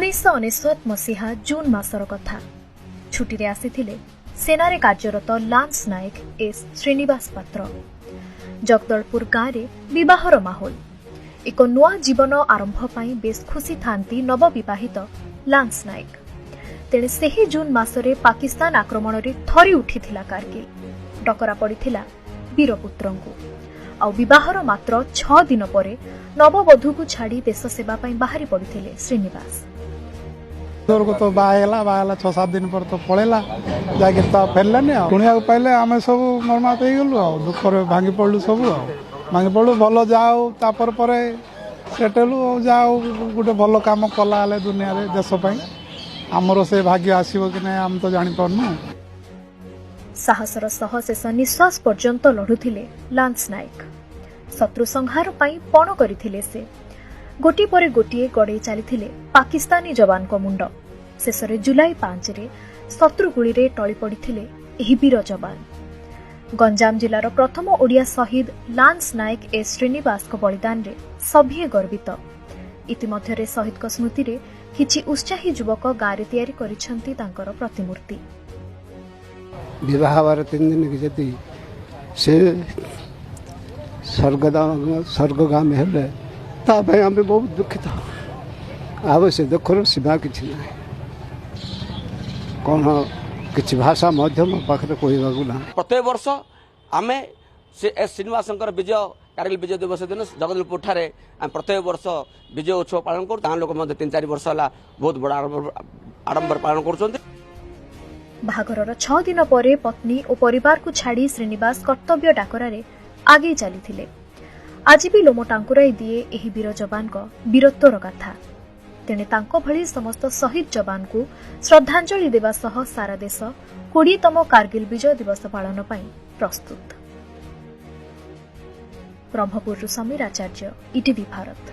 1999 ମସିହା ଜୁନ୍ ମାସର କଥା। ଛୁଟିରେ ଆସିଥିଲେ ସେନାରେ କାର୍ଯ୍ୟରତ ଲାନ୍ସ ନାୟକ ଏସ୍ ଶ୍ରୀନିବାସ ପାତ୍ର। ଜଗଦଳପୁର ଗାଁରେ ବିବାହର ମାହୋଲ। ଏକ ନୂଆ ଜୀବନ ଆରମ୍ଭ ପାଇଁ ବେଶ୍ ଖୁସି ଥାନ୍ତି ନବବିବାହିତ ଲାନ୍ସ ନାୟକ। ତେଣେ ସେହି ଜୁନ୍ ମାସରେ ପାକିସ୍ତାନ ଆକ୍ରମଣରେ ଥରି ଉଠିଥିଲା କାର୍ଗିଲ। ଡକରା ପଡ଼ିଥିଲା ବୀରପୁତ୍ରଙ୍କୁ। ଆଉ ବିବାହର ମାତ୍ର 6 ଦିନ ପରେ ନବବଧୂକୁ ଛାଡ଼ି ଦେଶ ସେବା ପାଇଁ ବାହାରି ପଡ଼ିଥିଲେ ଶ୍ରୀନିବାସ। ତ ବାହା ହେଇଗଲା, ବାହା ହେଲା 6-7 ଦିନ ପରେ ତ ପଳେଇଲା, ଯାଇକି ତ ଫେରିଲାନି। ଆଉ ଶୁଣିବାକୁ ପାଇଲେ ଆମେ ସବୁ ମର୍ମାହତ ହେଇଗଲୁ ଆଉ ଦୁଃଖରେ ଭାଙ୍ଗି ପଡ଼ିଲୁ ସବୁ, ଆଉ ଭାଙ୍ଗି ପଡ଼ିଲୁ। ଭଲ ଯାହା ହଉ, ତାପରେ ପରେ ସେଟ୍ ହେଲୁ। ଆଉ ଯାହା ହଉ, ଗୋଟେ ଭଲ କାମ କଲା ହେଲେ ଦୁନିଆରେ ଦେଶ ପାଇଁ। ଆମର ସେ ଭାଗ୍ୟ ଆସିବ କି ନାହିଁ ଆମେ ତ ଜାଣିପାରୁନୁ। ସାହସର ସହ ଶେଷ ନିଶ୍ୱାସ ପର୍ଯ୍ୟନ୍ତ ଲଢୁଥିଲେ ଲାନ୍ସ ନାୟକ। ଶତ୍ରୁ ସଂହାର ପାଇଁ ପଣ କରିଥିଲେ ସେ। ଗୋଟିଏ ପରେ ଗୋଟିଏ ଗଡ଼େଇ ଚାଲିଥିଲେ ପାକିସ୍ତାନୀ ଯବାନଙ୍କ ମୁଣ୍ଡ। ଶେଷରେ ଜୁଲାଇ 5ରେ ଶତ୍ରୁ ଗୁଳିରେ ଟଳି ପଡ଼ିଥିଲେ ଏହି ବୀର ଯବାନ। ଗଞ୍ଜାମ ଜିଲ୍ଲାର ପ୍ରଥମ ଓଡ଼ିଆ ଶହୀଦ ଲାନ୍ସ ନାୟକ ଏସ୍ ଶ୍ରୀନିବାସଙ୍କ ବଳିଦାନରେ ସଭିଏଁ ଗର୍ବିତ। ଇତିମଧ୍ୟରେ ଶହୀଦଙ୍କ ସ୍ମୃତିରେ କିଛି ଉତ୍ସାହୀ ଯୁବକ ଗାଁରେ ତିଆରି କରିଛନ୍ତି ତାଙ୍କର ପ୍ରତିମୂର୍ତ୍ତି। ବିବାହ ହେବାର 3 ଦିନ ଯଦି ସେ ସ୍ୱର୍ଗଗାମୀ ହେଲେ, ତା ପାଇଁ ଆମେ ବହୁତ ଦୁଃଖିତ। ଆଉ ସେ ଦୁଃଖର ସୀମା କିଛି ନାହିଁ। କ'ଣ କିଛି ଭାଷା ମଧ୍ୟ ମୋ ପାଖରେ କହିବାକୁ ନାହିଁ। ପ୍ରତ୍ୟେକ ବର୍ଷ ଆମେ ସେ ଏସ୍ ଶ୍ରୀନିବାସଙ୍କର ବିଜୟ, କାର୍ଗିଲ ବିଜୟ ଦିବସ ଦିନ ଜଗଦଲପୁର ଠାରେ ଆମେ ପ୍ରତ୍ୟେକ ବର୍ଷ ବିଜୟ ଉତ୍ସବ ପାଳନ କରୁ। ଗାଁ ଲୋକ ମଧ୍ୟ 3-4 ବର୍ଷ ହେଲା ବହୁତ ବଡ଼ ଆଡ଼ମ୍ବର ପାଳନ କରୁଛନ୍ତି। ବାହାଘରର 6 ଦିନ ପରେ ପତ୍ନୀ ଓ ପରିବାରକୁ ଛାଡ଼ି ଶ୍ରୀନିବାସ କର୍ତ୍ତବ୍ୟ ଡାକରାରେ ଆଗେଇ ଚାଲିଥିଲେ। ଆଜି ବି ଲୋମ ଟାଙ୍କୁରାଇ ଦିଏ ଏହି ବୀର ଯବାନଙ୍କ ବୀରତ୍ୱର ଗାଥା। ତେଣେ ତାଙ୍କ ଭଳି ସମସ୍ତ ଶହୀଦ ଯବାନଙ୍କୁ ଶ୍ରଦ୍ଧାଞ୍ଜଳି ଦେବା ସହ ସାରା ଦେଶ 20ତମ କାର୍ଗିଲ ବିଜୟ ଦିବସ ପାଳନ ପାଇଁ ପ୍ରସ୍ତୁତ। ବ୍ରହ୍ମପୁରରୁ ସମୀର ଆଚାର୍ଯ୍ୟ, ଇଟିଭି ଭାରତ।